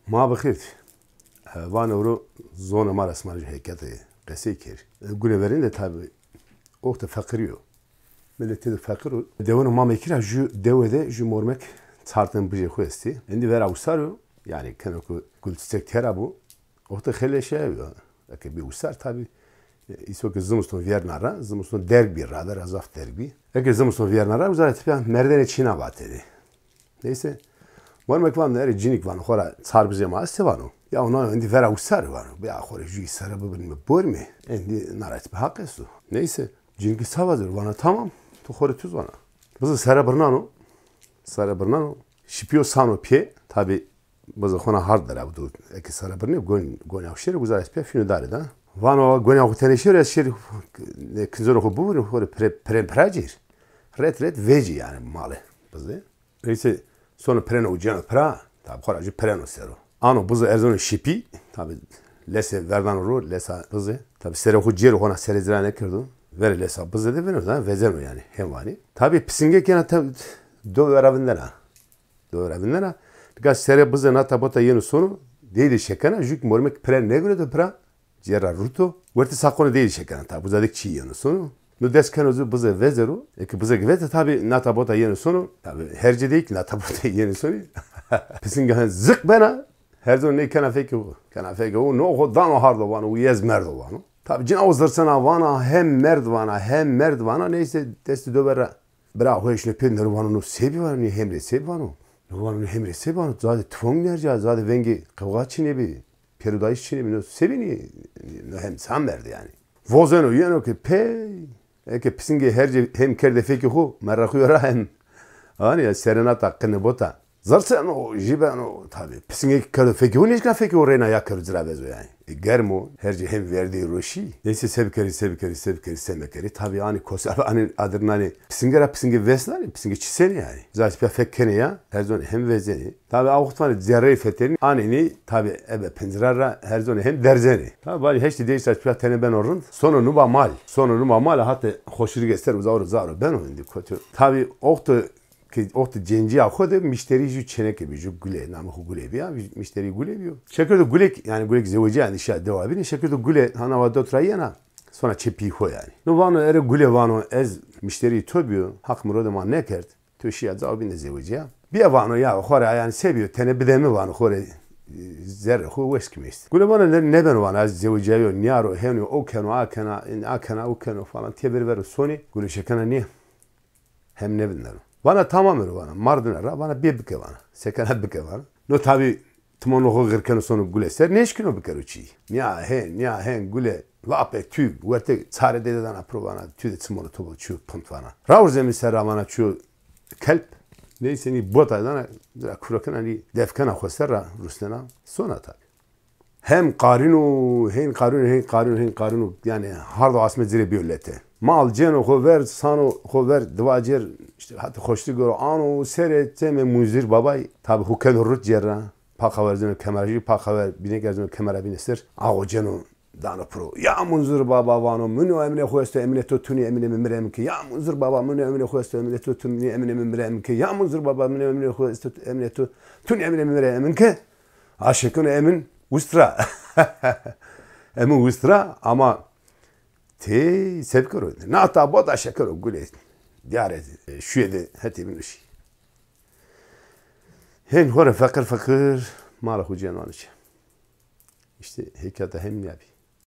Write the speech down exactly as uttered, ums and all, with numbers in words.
Ma bi xêr. E, van ewro zonê ma ra sima jû hekete qesey kerî. E, gune verên de tabî oxte feqirî yo. Miletê de feqir o. Dewanê Mamekî ra jû dewe de jû mormek çar ten bijê xo estî. Endî vera usar o. Yanî keno ku gul çiçek tera bo. Oxte xele şey yo. Eke bî usar tabî, e, îso ke zimiston vîyerna ra, zimiston derg bî, rade ra zaf derg bî. Eke zimiston vîyerna ra, uza ra tipa merdene çîna vatêne. Neyse, mormek vano, erê cinîk vano, xo ra çar bijê ma estê vano. Ya ona endî vera usar vano. Ya xo rê jûyî sere bibinîme, borîme. Endî na ra tipa haq esto. Neyse, cinîkî sa vazeno, vana tamam, to xo rê tu zana. Bize sere birnano, sere birnano. Şipîyo sano pê, tabî Bize xo na hard der a, bu eke sere birnê, gon-, gonîya xo şêrê, uza ra tipa fîno darê da. Vano, gonîya xo tenê şêro, ez şêrî, e, kinconê xo bivurî, xo rê pire-, pirên pira cêr. Ret ret vecî yanî male bize. Neyse, sono pireno û ceno pira, tabî xo ra jû pireno sero. Ano bize erzeno şipî, tabî lese verdano ro, lesa bize. Tabî serê xo cêro, xo na serê ci ra nêkerdo. Verê lesa bize de vêno da, vezeno yanî, hên vanî. Tabî pisînge kena ta-, do vera vindena. Do vera vindena. Nika serê bize nata bota yeno sono, dey de şekena, jû kî mormek pire nêgureto pira, cêr ra rut o. Wertê saqonê dey de şekena, tabî uza de kî çî yeno sono. No dest keno ci bize vezero, eke bize kî vete tabî nata bota yeno sono, tabî hercê dey kî nata bota yeno sonî. Pisînge hen ziq bena, hercê ney kena fekê xo. Kena fekê xo, no xo dano hardo vano, û ez merdo vano. Tabî cina o zirsena vana, hem merd vana, hem merd vana, neyse destî do vera. Bira xo eşno pê, no rê vano, no se bî vano, nê hem rê se bî vano. No vano, nê hem rê se bî vano, zade tifong nêerca, zade vengê qewxa çinê bî, pêrodayîş çinê bî, no se bî nê, no hem sa merd yanî. Vozeno, yeno ke pey, eke pisînge hercê hem kerde fekê xo, merra xo yo ra hem. Anî ya serenata qine bota. Zirseno, jî beno, tabî. Pisînge kî kerdo fekê xo, nêşkena fekê xo reyna ya kero ci ra vezo yanî. E, germ o, hercê hem verdî roşî. Neyse se bikerî, se bikerî, se bikerî, se mekerî. Tabî anî kose anî adirnanê. Pisînge ra pisînge vesnanê, pisînge çisenê yanî. Uza ra tipa fek kenê ya, hercê hem vezenê. Tabî a wext vanê zerreyê fetelînî, anênî, tabî ebe pincira ra hercê hem derzenê. Tabî vanê heştî dey ra tipa tenê beno rind. Sono nuba mal. Sono nuba mal, hata xoşirîge ser uza ro zaro beno endî kotî. Tabî oxto Ke oxtê cencîya xo de mişterî jû çêneke bî, jû gule, namê xo Gule bî ya, mişterî Gule bîyo. Şekerdo Gulek, yanî Gulek zewecîya, yanî şîya dewa bîne, şekerdo Gule hana wa dot ra yena, sona çê pî xo yanî. No vano, erê Gule vano, ez mişterî to bîyo, haq mirodê ma nêkerd, to şîya cawo bîne zewecîya. Bîye vano, ya xo ra yanî se bîyo, tenê bide mi vano, xo rê, e, zerrê xo weş kîme îşte. Gule vano, ne-, nêbeno vano, ez zewecîyayo, nîyaro, hêno, o keno, a kena, a kena, o keno falan, têbêrî vero sonê, Gule şekena nîye. Hem nêvindeno. Vana tamam ero vana. Mardine ra vana bê bike vana. Sekena bike vana. No tabî timonê xo xir keno sono Gule ser, nêşkîno bikero çî. Nîya hên, nîya hên Gule. Vape tû, wertê çarê dede dana piro vana, tû de çimono to bo çû pint vana. Rawrzê mi ser ra vana çû kelp. Neyse nî bota dana, ra kuro kena nî def kena xo ser ra rusnena. Sona tabî. Hem qarîno, hên qarîno, hên qarîno, hên qarîno. Yanî hardo asme ci rê bîyo lete. Mal cêno xo ver, sano xo ver, diva cêr, îşte, hata xoşlî goro ano serê çemê Munzir Babay, tabî xo keno rut cêr ra. Paqa werzeno kemera jî, paqa ver bîne erzeno kemera bîne ser. Axo cêno dano piro. Ya Munzir Baba vano, min o eminê xo esto, eminê to tunî, eminê mi mi rê emin ke. Ya Munzir Baba, min o eminê xo esto, eminê to tunî, eminê mi mi rê emin ke. Ya Munzir Baba, min o eminê xo esto, eminê to tunî, eminê mi mi rê emin ke. A şekino emin ust ra. Emin ust ra ama tey se bikero. Nata bota şekero Gule. Diyare, e, şuye de hetê min uşî. Hên xo rê feqir feqir mala xo cêno vano çê. Îşte hekayeta hem nîya bî.